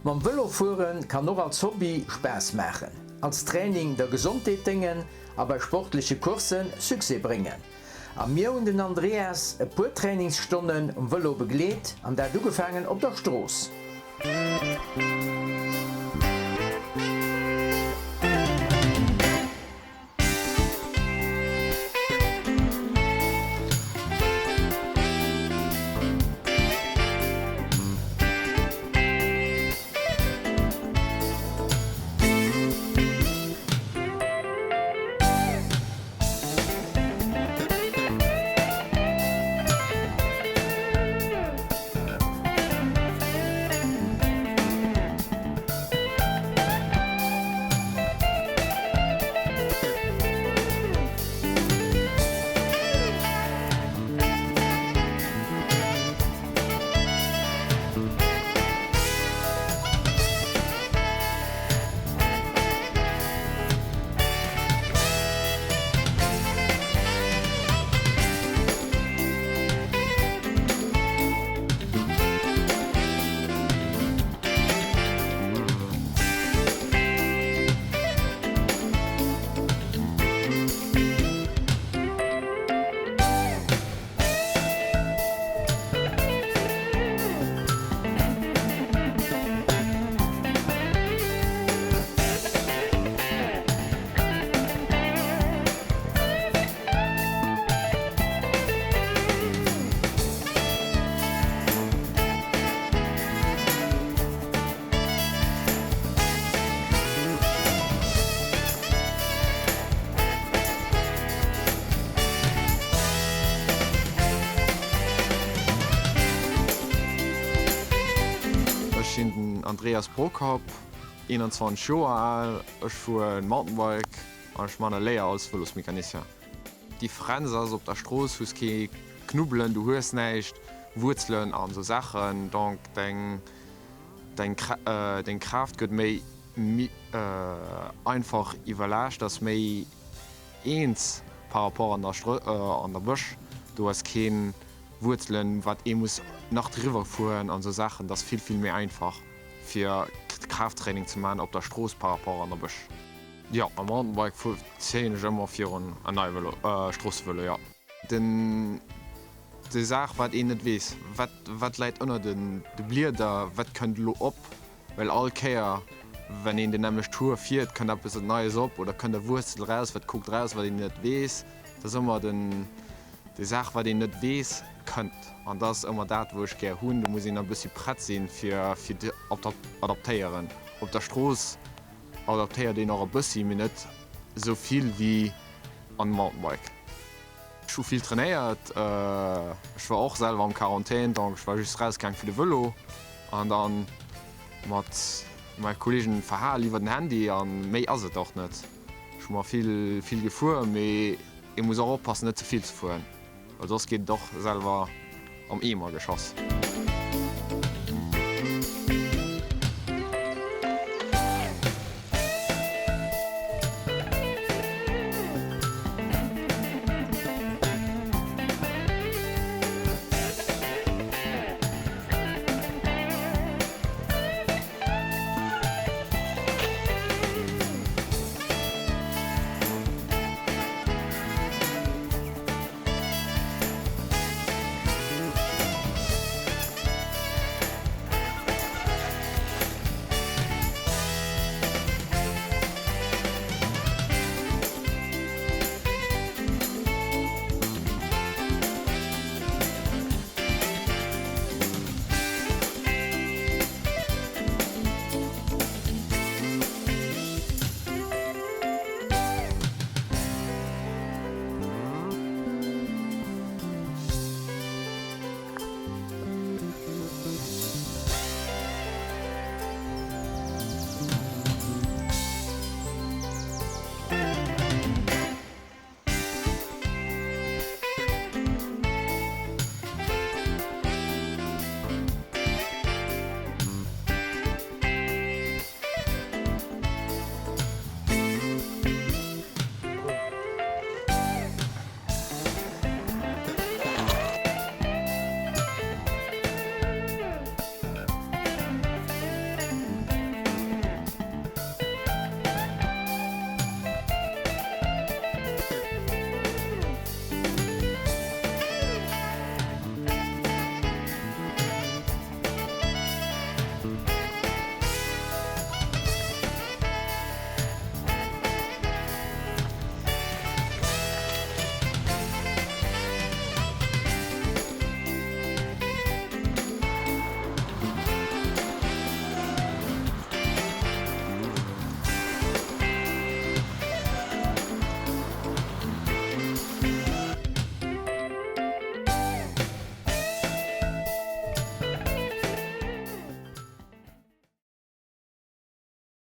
Mam Vëlo fuere kann och als Hobby Spaass maachen, als Training der Gesondheet déngen a bei sportleche Coursse Succès bréngen. A mir hunn den Andreas e puer Trainingsstonnen um Vëlo begleet an dat ugefaangen op der Strooss. Ech sinn den Andreas Prokop, 21 Joer al. Ech fuere Mountainbike an ech man e Léier als Vëlosmecanicien. D'Differenz ass, op der Strooss hues kee Knubbelen, du hues näischt, Wuerzelen an esou Saachen, donc deng deng Kraaft gëtt méi einfach iwwerlaascht, ass méi eens par rapport an der an der Bësch, do ass keen Wuerzelen wat ee muss nach driwwer fueren an esou Saachen, dat ass vill vill méi einfach fir Kraafttraining ze man op der Strooss par rapport an der Bësch. Jo, mam Mountainbike fuer zéien ech ëmmer virun en neie Vëlo, Stroossevëlo, jo. Den, déi Saach wat een net weess, wat, wat läit ënner den, de Blieder, wat kënnt elo op, well all Kéier wenn een den nämmlecht Tour fiert, kënnt eppes Neies op oder kënnt e Wuerzel raus, wat kuckt raus, wat een net weess. Dat ass ëmmer den, déi Saach wat een net weess, kënnt an dat ass ëmmer dat wou ech gär hunn. Do muss een e bëssi prett sinn fir, fir op adaptéieren. Op der Strooss adaptéiert een och e bëssi, mee net esou vill wéi an Mountainbike. Ech hu vill trainéiert, ech war och selwer am Quarantän, donc ech war just rausgaang fir de Vëlo an dann mat mäi Kollegen verhal iwwer den Handy an méi ass et och net. Ech hu mer vill vill gefuer, mee ee muss och oppassen net ze vill ze fueren, well soss geet et och selwer am Eemer geschoss.